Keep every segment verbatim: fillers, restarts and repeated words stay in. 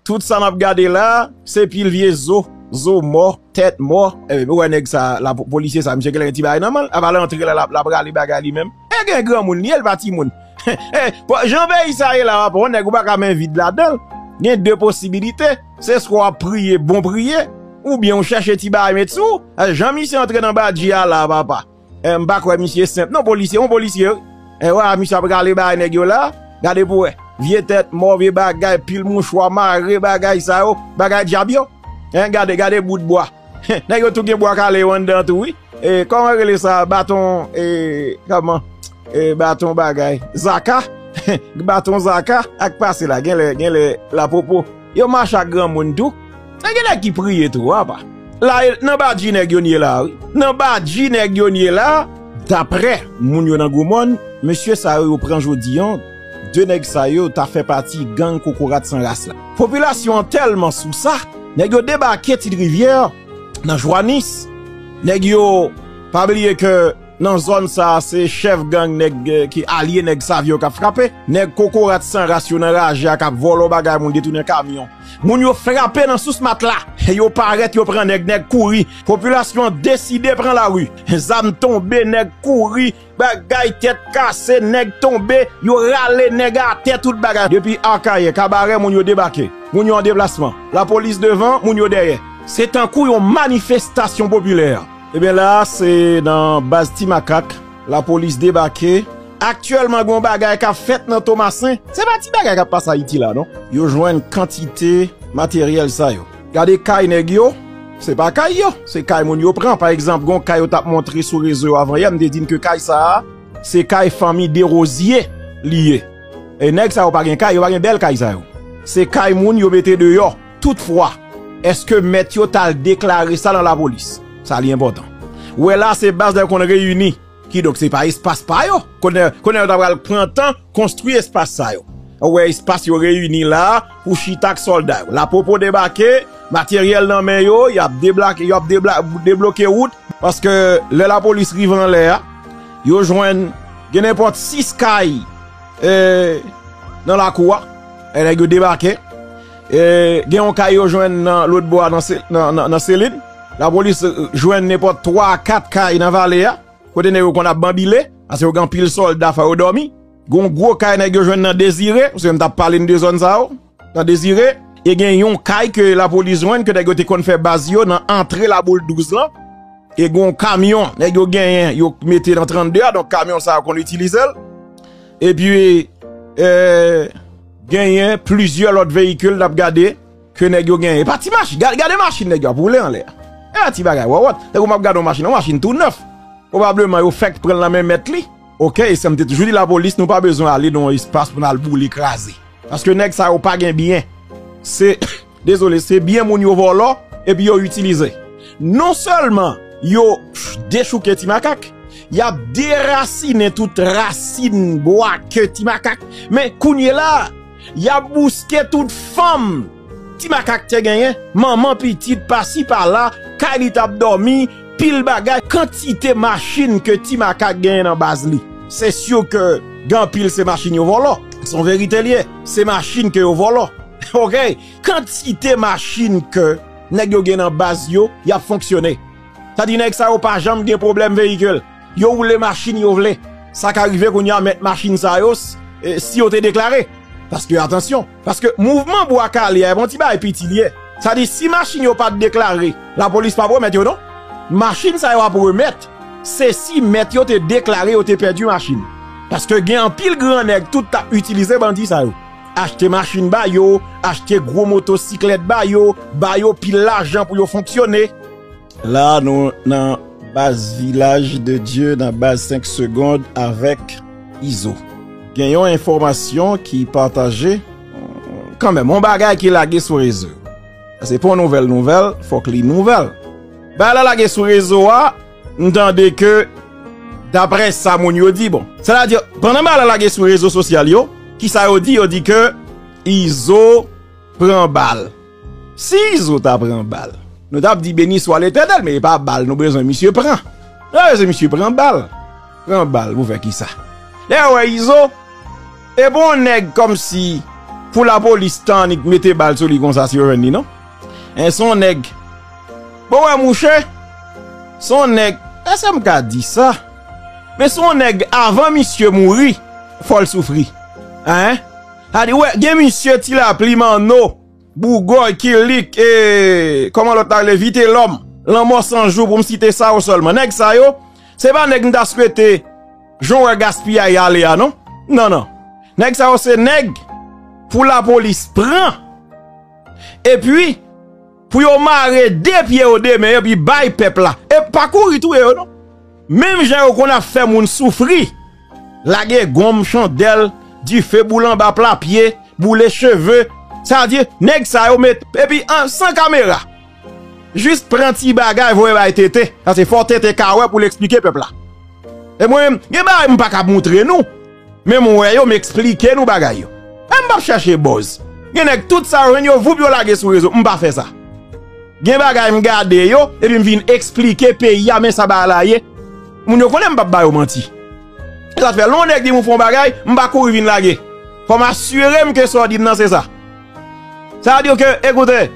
Tout sa n ap gade la, se pil vye zo, zo mò, tèt mò. E, ou wè nèg sa, la, polisye sa, misye genlè gen ti bagay nan men l, ap al antre la, l ap, l ap rale bagay li menm. E gen granmoun li ye, l pa timoun. E, bon, jan peyi sa ye la, w ap wè nèg ou pa ka men vid ladan l. Gen de posibilite, se swa w ap priye, bon priye, oubyen w chèche ti bagay met sou w. Jan misye antre nan badji a la, papa. E, m pa kwè misye senp. Non, polisye, yon polisye, wi. E, wè, misye ap rale bagay nèg yo la. Gade pou wè. Vye tèt mò, vye bagay, pil mouchwa mare, bagay sa yo, bagay dyab yo. En, gade, gade bout bwa. Nèg yo tou gen bwa kale yo anndan tou, wi. E, kòman rele sa? Baton, e, kòman? E, baton bagay. Zaka. Baton zaka ak pase la. Genlè, genlè, lapopo. Yo mache ak granmoun tou. E gen nèg ki priye tou, apa. La, e, nan badji nèg yo n ye la, wi. Nan badji nèg yo n ye la. Daprè moun yo nan Gwomòn, mesye sa yo, yo pran jodi an, de nèg sa yo ta fè pati gang kokorat san ras la. Popilasyon an tèlman sou sa, nèg yo debake Ti Rivyè, nan Jwanis. Nèg yo, pa bliye ke nan zòn sa a, se chèf gang nèg, eh, ki alye nèg Savio k ap frape. Nèg kokorat san ras yo nan raje a k ap vòlò bagay moun, detounen kamyon. Moun yo frape nan Sous Matla. Yo parèt, yo pran nèg, nèg kouri. Popilasyon an deside pran lari. Zam tonbe, nèg kouri, bagay tèt kase, nèg tonbe, yo rale nèg atè, tout bagay. Depi Akayè, Kabarè, moun yo debake. Moun yo an deplasman. Lapolis devan, moun yo dèyè. Se tankou yon manifestasyon popilè. Ebyen la, se nan baz Ti Makak, lapolis debake. Aktyèlman, gen yon bagay k ap fèt nan Tomasen. Se pa ti bagay k ap pase Ayiti la, non. Yo jwenn kantite materyèl sa yo. Gade kay nèg yo, se pa kay yo, se kay moun yo pran. Pa egzanp, gen yon kay yo t ap montre sou rezo yo avan yè, m te di n ke kay sa a, se kay fanmi Derozye li ye. E nèg sa yo pa gen kay, yo pa gen bèl kay sa yo. Se kay moun yo mete deyò. Toutfwa, èske mèt yo t al deklare sa nan lapolis? Sa li enpòtan. Ou wè la, se baz nèg konn reyini. Kidonk, se pa espas pa yo. Kounye, kounye a yo ta pral pran tan konstwi espas sa yo. Ou wè espas yo reyini la pou chita ak sòlda yo. Lapopo debake, materyèl nan men yo, y ap deblake, y ap debla-, debloke wout. Paske lè lapolis rive anlè a, yo jwenn gen nenpòt sis kay, eh, nan lakou a. E nèg yo debake. Eh, gen yon kay yo jwenn nan lòt bò a nan Se-, nan, nan, nan Selin. Lapolis, eh, jwenn nenpòt twa a kat kay nan vale a. Kote nèg yo konn ap banbile, paske yo gen anpil sòlda, fò yo dòmi. Gen yon gwo kay nèg yo jwenn nan Dezire, paske m t ap pale n de zòn sa yo, nan Dezire. E gen yon kay ke lapolis jwenn, ke nèg yo te konn fè baz yo nan antre Laboul douz lan. E gen yon kamyon, nèg yo genyen, yo mete nan trannde a, donk kamyon sa yo konn itilize l. Epi, eh, genyen plizyè lòt veyikil n ap gade ke nèg yo genyen. E pa ti machin, gade, gade machin nèg yo ap woule anlè a. E pa ti bagay wòwòt. Tankou m ap gade yon machin, yon machin tou nèf. Pwobableman, yo fèk pran l nan men mèt li. Oke, e sa m te toujou di lapolis, nou pa bezwen ale nan yon espas pou n al boule, kraze. Paske nèg sa yo pa gen byen. Se, dezole, se byen moun yo vòlò, epi yo itilize. Non sèlman yo dechouke Ti Makak, y ap derasinen tout rasin bwa ke Ti Makak, men kounye la, y ap bouske tout fanm Ti Makak te genyen, manman, pitit, pasi, pala, kay li t ap dòmi, pil bagay, kantite machin ke Ti Makak genyen nan baz li. Se si ke gen anpil se machin yo vòlò. Se yon verite l ye. Se machin ke yo vòlò. Oke? Kantite machin ke nèg yo gen nan baz yo, y ap fonksyone. Sa di nèg sa yo pa janm gen pwoblèm veyikil. Yo woule machin yo vle. Sa ka rive kounye a mèt machin sa yo, s-, e, si yo te deklare. Paske, atansyon, paske mouvman bwa kale a, e pa yon ti bagay piti l ye. Sa di, si machin yo pa t deklare, lapolis p ap remèt yo, non. Machin sa yo ap remèt, se si mèt yo te deklare yo te pèdi machin. Paske gen anpil gran nèg tout t ap itilize bandi sa yo. Achte machin ba yo, achte gwo motosiklèt ba yo, ba yo pil lajan pou yo fonksyone. La, nou nan baz Vilaj de Dye, nan baz senk Segond avèk Izo. Gen yon enfòmasyon ki pataje, kanmenm, yon bagay ki lage sou rezo. Se pa yon nouvèl nouvèl, fòk li nouvèl. Bagay la lage sou rezo a, m tande ke, daprè sa moun yo di, bon. Sètadi, pandan bagay la lage sou rezo sosyal yo, kisa yo di? Yo di ke Izo pran bal. Si Izo ta pran bal, nou t ap di, beni swa Letènèl, men e pa bal nou bezwen misye pran. Nou pa bezwen misye pran bal. Pran bal pou fè kisa? Lè yo wè Izo, e bon nèg kòmsi pou lapolis ta annik mete bal sou li konsa si yo jwenn li, non. En, se yon nèg. Bon, wè, mouche, se yon nèg. Èske m ka di sa? Men se yon nèg, avan misye mouri, fò l soufri. Hein? Sa di, wè, gen misye Ti Lapli, Manno, Bougòy, Kilik, e, kòman lòt la rele, Vitelòm, Lanmò San Jou, pou m site sa yo sèlman. Nèg sa yo, se pa nèg m ta swete jan w wè gaspiyay ale a, non. Non, non. Nèg sa yo se nèg pou lapolis pran, epi pou yo mare de pye yo, de men yo, epi bay pèp la. E pa kouri touye yo, non. Menm jan yo konn ap fè moun soufri, lage gonm, chandèl, dife, boule anba pla pye, boule cheve. Sa di, nèg sa yo met, epi an, san kamera. Jis pran ti bagay, voye bay Tete. Sa se fò Tete ka wè pou l eksplike pèp la. E mwen menm, gen bagay m pa ka montre nou. Men m wè yo, m eksplike nou bagay yo. E m p ap chèche buzz. Gen nèg, tout sa yo jwenn, yo voup, yo lage sou rezo. M pa fè sa. Gen bagay m gade yo, epi m vin eksplike peyi a, men sa bagay la ye. Moun yo konnen m p ap ba yo manti. E sa fè, lè yon nèg di m ou fè yon bagay, m pa kouri vin lage. Fò m asire m ke sa w di m nan se sa. Sa vle di ke, ekoute,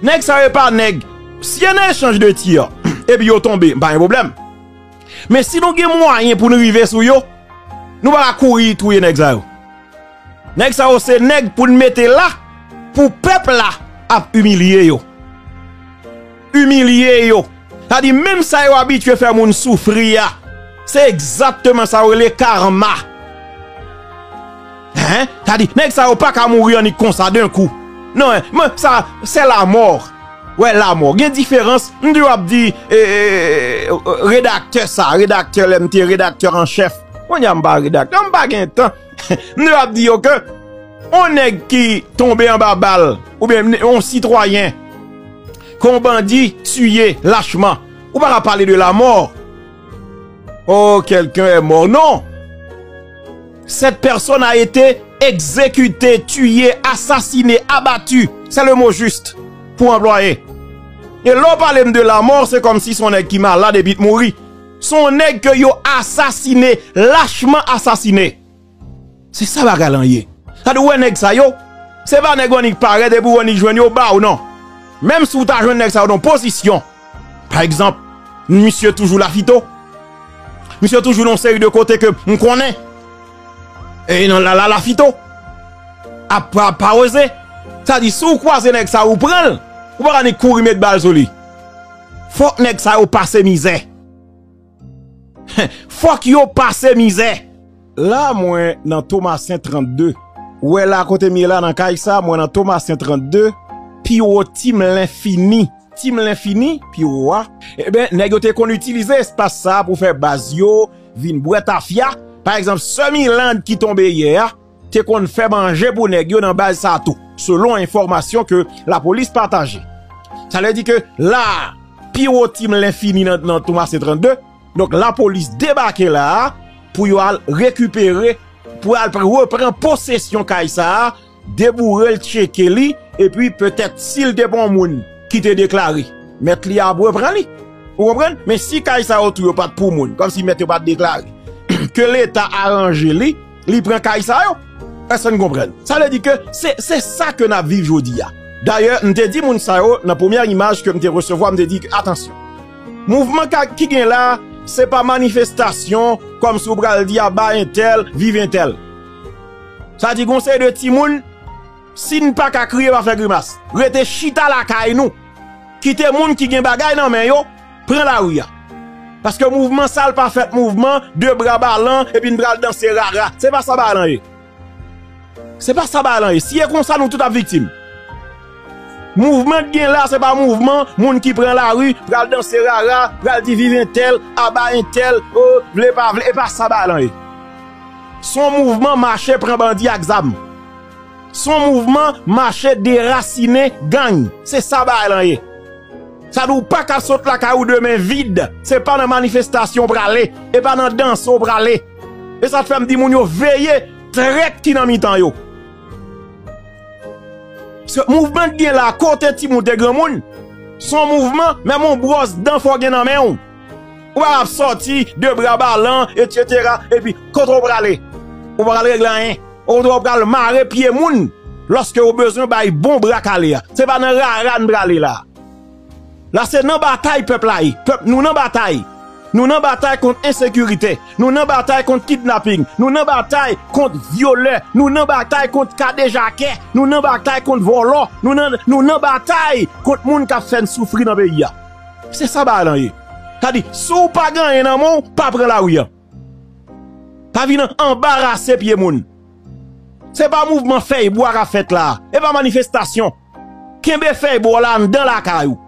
nèg sa yo pa nèg. Si yo nan echanj de tir, epi yo tonbe, m pa gen pwoblèm. Men si nou gen mwayen pou n rive sou yo, nou pa ka kouri touye nèg sa yo. Nèg sa yo se nèg pou n mete la pou pèp la ap imilye yo. Imilye yo. Sa di menm sa yo abitye fè moun soufri a, se egzakteman sa yo rele karma. Hein? Sa di nèg sa yo pa ka mouri annik konsa, d'un coup. Non, hein, men sa, se lanmò. Wè, lanmò. Gen diferans. M toujou ap di, e, e, e, redaktè sa, redaktè, lè m te redaktè an chèf. Kounye a m pa redaktè, m pa gen tan. M toujou ap di yo ke yon nèg ki tonbe anba bal, oubyen yon sitwayen ke yon bandi tiye lachman, ou pa ka pale de lanmò. Oh, quelqu'un est mort. Non. Cette personne a été exécutée, tuée, assassinée, abattue. C'est le mot juste pour employer. E lè w pale m de lanmò, se kòmsi se yon nèg ki malad epi t mouri. Se yon nèg ke yo asasine, lachman asasine. Se sa bagay lan ye. Sa di w wè nèg sa yo, se pa nèg w annik parèt epi w annik jwenn yo ba w non. Menm si w ta jwenn nèg sa yo nan pozisyon, pa egzanp, misye toujou lafito. Misye toujou nan yon seri de kote ke m konnen. E nan la, la, lafito. Ap pa, pa oze. Sa di, si w kwaze nèg sa, ou pran l, ou pa ka ni kouri met bal sou li. Fòk nèg sa yo pase mizè. Fòk yo pase mizè. La, mwen nan Tomasen trannde. Ou wè la kote m ye la nan kay sa, mwen nan Tomasen trannde, pi wo Tim Lenfini. Tim Lenfini, pi wo a. Eben, nèg yo te konn itilize espas sa pou fè baz yo, vin bwè tafya. Pa egzanp, sè Miland ki tonbe yè a, te konn fè manje pou nèg yo nan baz sa tou, selon enfòmasyon ke lapolis pataje. Sa vle di ke la, pi wo Tim Lenfini nan, nan Tomasen trannde, donk, lapolis debake la a pou yo al rekipere, pou al pr-, repran posesyon kay sa a, deboure l, tcheke li, epi petèt si l te pou yon moun ki te deklare, mèt li a ap repran li. Ou konprann? Men si kay sa yo tou yo pa t pou moun, kòmsi mèt yo pa t deklare, ke Leta aranje li, li pran kay sa yo. Èske n konprann? Sa vle di ke se, se sa ke n ap viv jodi a. Dayè, m te di moun sa yo, nan premyè imaj ke m te resevwa, m te di ke, atansyon. Mouvman ka, ki gen la, se pa manifestasyon, kòmsi w pral di aba entèl, viv entèl. Sa di gon seri de timoun, si n pa ka kriye, pa fè grimas. Rete chita lakay nou. Kite moun ki gen bagay nan men yo pran lari a. Paske mouvman sa l pa fèt mouvman de bra balan epi n pral danse rara. Se pa sa bagay lan ye. Se pa sa bagay lan ye. Si e konsa, nou tout ap viktim. Mouvman k gen la, se pa mouvman moun ki pran lari, pral danse rara, pral di viv entèl, aba entèl, o, vle pa vle. E pa sa bagay lan ye. Se yon mouvman mache pran bandi ak zam. Se yon mouvman mache derasinen gang. Se sa bagay lan ye. Sa di w pa ka sot lakay ou de men vid. Se pa nan manifestasyon w prale. E pa nan danse w prale. E sa k fè m di moun yo veye trèt ki nan mitan yo. Se mouvman k gen la, kote timoun te granmoun, se yon mouvman, menm yon bwòs dan fò w gen nan men w. Ou pa ap sòti de bra balan, etsetera, epi kote w prale? Ou pa pral regle anyen. Okontrè, w pral mare pye moun. lòske yo bezwen bay bon bra kale a. Se pa nan rara n prale la. La se nan batay pèp la ye. Pèp nou nan batay. Nou nan batay kont ensekirite. Nou nan batay kont kidnaping. Nou nan batay kont vyolè. Nou nan batay kont kadejakè. Nou nan batay kont vòlò. Nou nan, nou nan batay kont moun k ap fè n soufri nan peyi a. Se sa bagay lan ye. Sa di, si w pa gen anyen nan men w, pa pran lari a. Pa vin anbarase pye moun. Se pa mouvman fèy bwa k ap fèt la. E pa manifestasyon. Kenbe fèy bwa w la anndan lakay ou.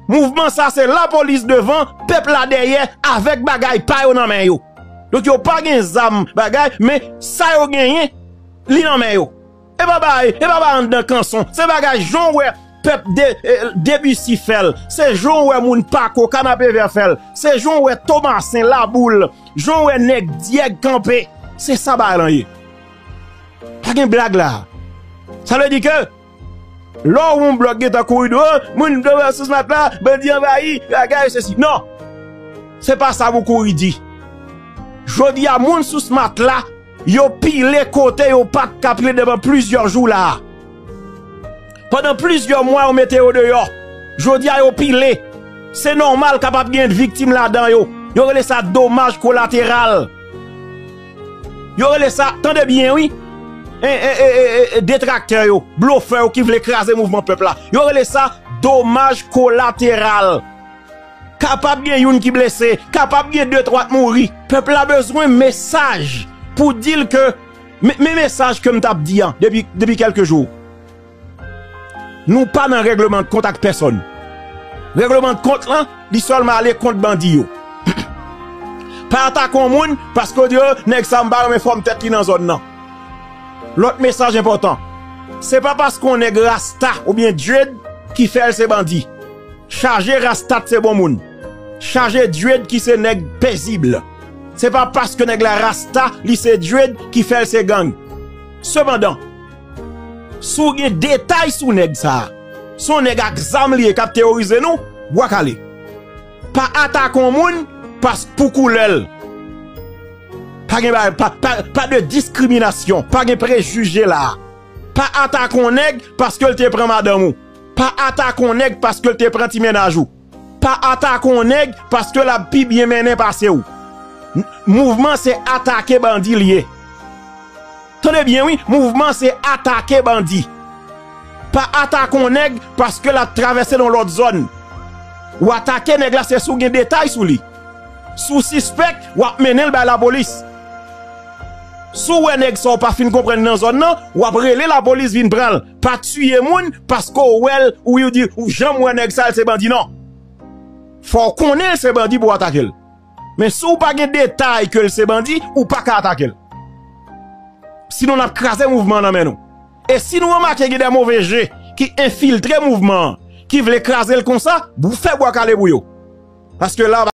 Mouvman sa se lapolis devan, pèp la dèyè, avèk bagay pa yo nan men yo. Donk yo pa gen zam bagay, men sa yo genyen, li nan men yo. E pa bagay, e pa bagay anndan kanson. Se bagay jan w wè pèp de, eh, Debisi fè l. Se jan w wè moun Pako, Kanapevè fè l. Se jan w wè Tomasen, Laboul. Jan w wè nèg Dyèg kanpe. Se sa bagay lan ye. Pa gen blag la. Sa vle di ke lè w wè yon blòk gentan kouri di w, "Oh, moun sou Sous Matla, bandi anvayi, bagay sesi." Non. Se pa sa pou kouri di. Jodi a, moun Sous Matla, yo pile kote yo pa t ka pile depi plizyè jou la. Pandan plizyè mwa, yo mete yo deyò. Jodi a, yo pile. Se nòmal, kapab gen viktim ladan yo. Yo rele sa domaj kolateral. Yo rele sa, tande byen wi, e, e, e, e, e, detraktè yo, blofè yo ki vle kraze mouvman pèp la. Yo rele sa domaj kolateral. Kapab gen youn ki blese, kapab gen de twa k mouri. Pèp la bezwen mesaj pou di l ke, men, men mesaj ke m t ap di an depi, depi kèlke jou. Nou pa nan règleman de kont ak pèsonn. Règleman de kont lan, li sèlman ale kont bandi yo. Pa atake yon moun paske w di, "Oh, nèg sa m pa renmen fòm tèt li nan zòn nan." Lòt mesaj enpòtan. Se pa paske yon nèg rasta oubyen dread ki fè l se bandi. Chaje rasta t se bon moun. Chaje dread ki se nèg pezib. Se pa paske nèg la rasta, li se dread ki fè l se gang. Sepandan, si w gen detay sou nèg sa a, se yon nèg ak zam li ye k ap teworize nou, bwa kale. Pa atake yon moun paske pou koulè l. Pa gen bagay, pa, pa, pa de diskriminasyon, pa gen prejije la a. Pa atake yon nèg paske l te pran madanm ou. Pa atake yon nèg paske l te pran ti mennaj ou. Pa atake yon nèg paske l ap pi byen mennen pase w. N-, mouvman se atake bandi l ye. Tande byen wi, mouvman se atake bandi. Pa atake yon nèg paske l ap travèse nan lòt zòn. W atake nèg la se si w gen detay sou li. Si w sispèk, w ap mennen l bay lapolis. Si w wè nèg sa w pa fin konprann nan zòn nan, w ap rele lapolis vin pran l. Pa tiye moun paske w wè l, ou, ou di, "Ou janm wè nèg sa, l se bandi." Non. Fò w konnen l se bandi pou w atake l. Men si w pa gen detay ke l se bandi, ou pa ka atake l. Sinon, n ap kraze mouvman an nan men nou. E si nou remake gen de move je ki enfiltre mouvman an, ki vle kraze l konsa, fè bwa kale pou yo. Paske la,